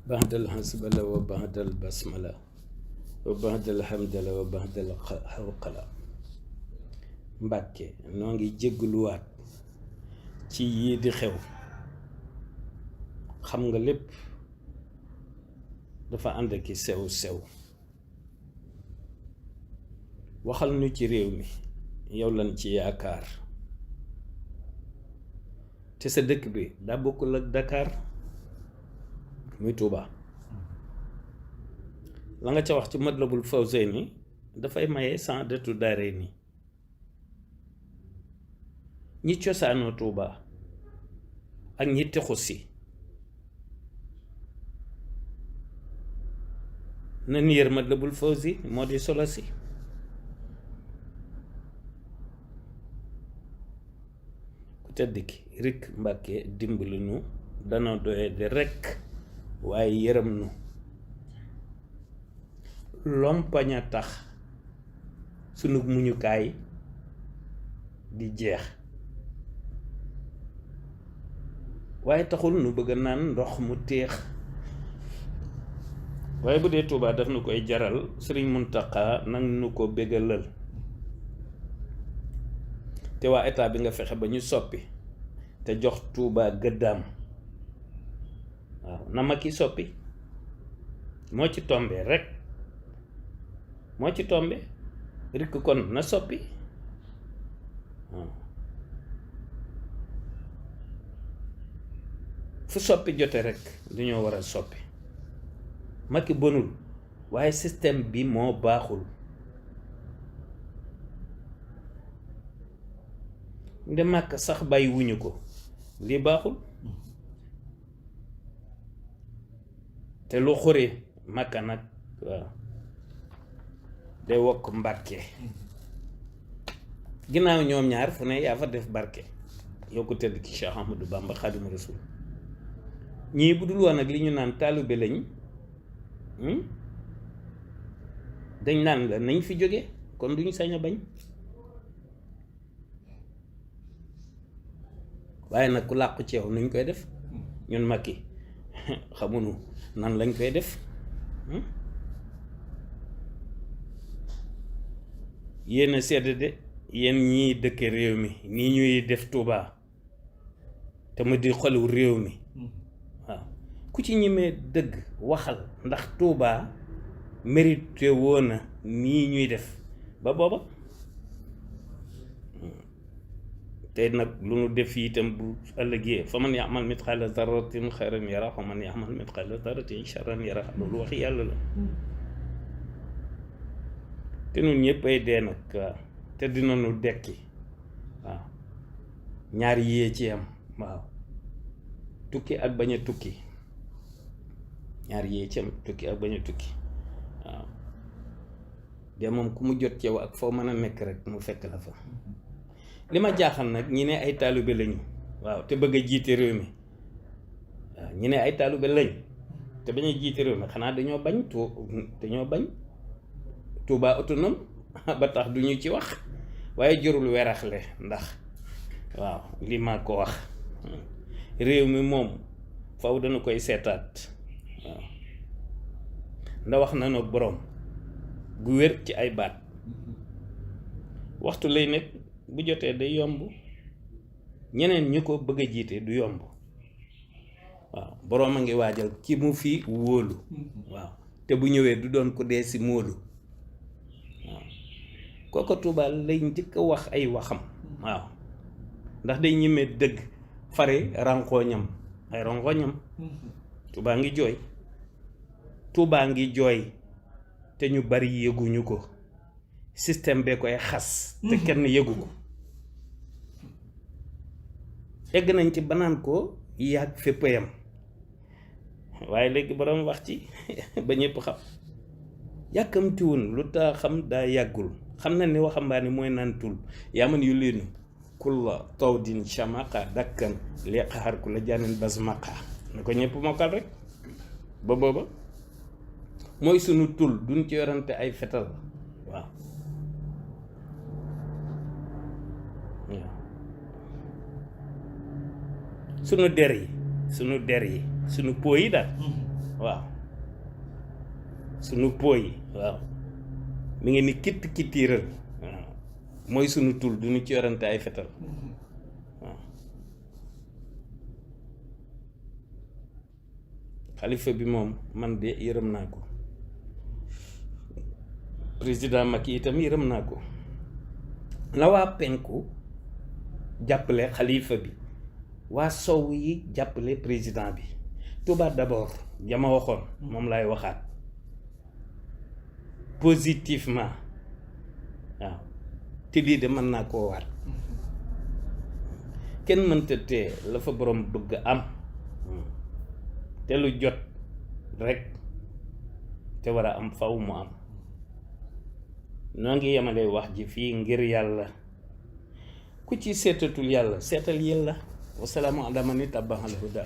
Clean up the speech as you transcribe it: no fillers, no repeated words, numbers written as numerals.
بعد الحسبلة وبعد البسملة وبعد الحمدلة وبعد الحوقلة mbacke noo ngi jégguluwaat ci yii di xew xam nga lépp dafa ànd ki sew waxal nu ci réew mi yow lan ci yaakaar te sa dëkk bi daa bokkul ak Dakar muy Touba la nga ca wax ci Matlabul Fawzayni dafay maye sans detu daare ni ñi cosaanoo Touba ak ñi texu si nan yër Matlabul Fawzi moo di solo si ku tedd ki rikk Mbàkke dimbali nu dana doye de rekk waaye yërëm nu lompañ a tax sunu muñukaay di jeex waaye taxul nu bëgg naan ndox mu téex waaye bu dee Touba daf nu koy jaral Sëriñ Muntaxa nag nu ko bégalal te waa état bi nga fexe ba ñu soppi te jox Touba gëddaam waaw na ma ki soppi moo ci tombe rek moo ci tombe rikk kon na soppi waaw fu soppi jote rek dañoo war a soppi Macky bonul waaye système bi moo baaxul nde màkk sax bàyyi wuñu ko lii baaxul te lu xuri Makka nag waaw day wokk Mbàkke ginnaaw ñoom ñaar fu ne yaa fa def barke yow ko tëdd ki Cheikh Ahmadou Bamba Xaadimu Rasuul ñii bu dul woon ak li ñu naan taalibe lañ dañ naan la nañ fi jóge kon duñu sañ a bañ waaye nag ku làqu ci yow nuñ koy def ñun Macky xamuñu nan lañ koy def yéen a sedd de yéen ñii dëkk réew mi nii ñuy def Touba te mu di xolu réew mi waaw ku ci ñemee dëgg waxal ndax Touba mérité woon na nii ñuy def ba booba te nag lu nu def itam bu ëllëgee fa man ya'mal mitqaala zarratin xayran yara fa man ya'mal mitqaala zarratin sharran yara loolu wax yàlla la te nun ñëpp ay dee nag waaw te dina nu dekki waaw ñaar yee ci am waaw tukki ak bañ a tukki ñaar yee ci am tukki ak bañ a tukki waaw de moom ku mu jot ci yow ak foo mën a nekk rek mu fekk la fa li ma jaaxal nag ñi ne ay taalibe lañu waaw te bëgg a jiite réew mi waaw ñi ne ay taalibe lañ te bañ a jiite réew mi xanaa dañoo bañ Touba autonome ba tax duñu ci wax waaye jërul weraxle ndax waaw li ma ko wax réew mi moom faw dana koy seetaat waaw nda wax na nag boroom gu wér ci ay baat waxtu lay nekk bu jotee day yomb ñeneen ñi ko bëgg a jiite du yomb waaw boroom a ngi waajal ci mu fi wóolu waaw te bu ñëwee du doon ko dee si móolu waaw kooko Touba lay njëkk a wax ay waxam waaw ndax day ñemee dëgg fare ranqooñam ay ranqooñam Touba ngi jooy Touba ngi jooy te ñu bari yëguñu ko système bee koy xas te kenn yëgu ko egg nañ ci banaan ko yàgg fépp yam waaye léegi boroom wax ci ba ñëpp xam yàkkamtiwun lu taa xam daa yàggul xam na ni waxambaane mooy naan tul yaa man yu leenu kulla tawdin shamaqa dakkan liqaxar ku la jaanin bas maqa na ko ñëpp mokkal rek ba booba mooy sunu tul duñ ci yorante ay fetal waaw sunu der yi sunu po yi daal waaw sunu poy waaw mi ngi ni kittiiral waaw mooy sunu tul du ñu ci yorante ay fetal waaw xalifa bi moom man de yërëm naa ko président Macky itam yërëm naa ko la waa penku jàppale xalifa bi waa sow yi jàppale président bi Touba d'abord jama waxoon moom laay waxaat positivement waaw te lii de mën naa koo waat kenn mënta tee la fa borom bëgg am te lu jot rek te war a am faw mu am noo ngi yemale wax ji fii ngir yàlla ku ci seetatul yàlla seetal yàlla wasalaamu ala man ittaba'a al huda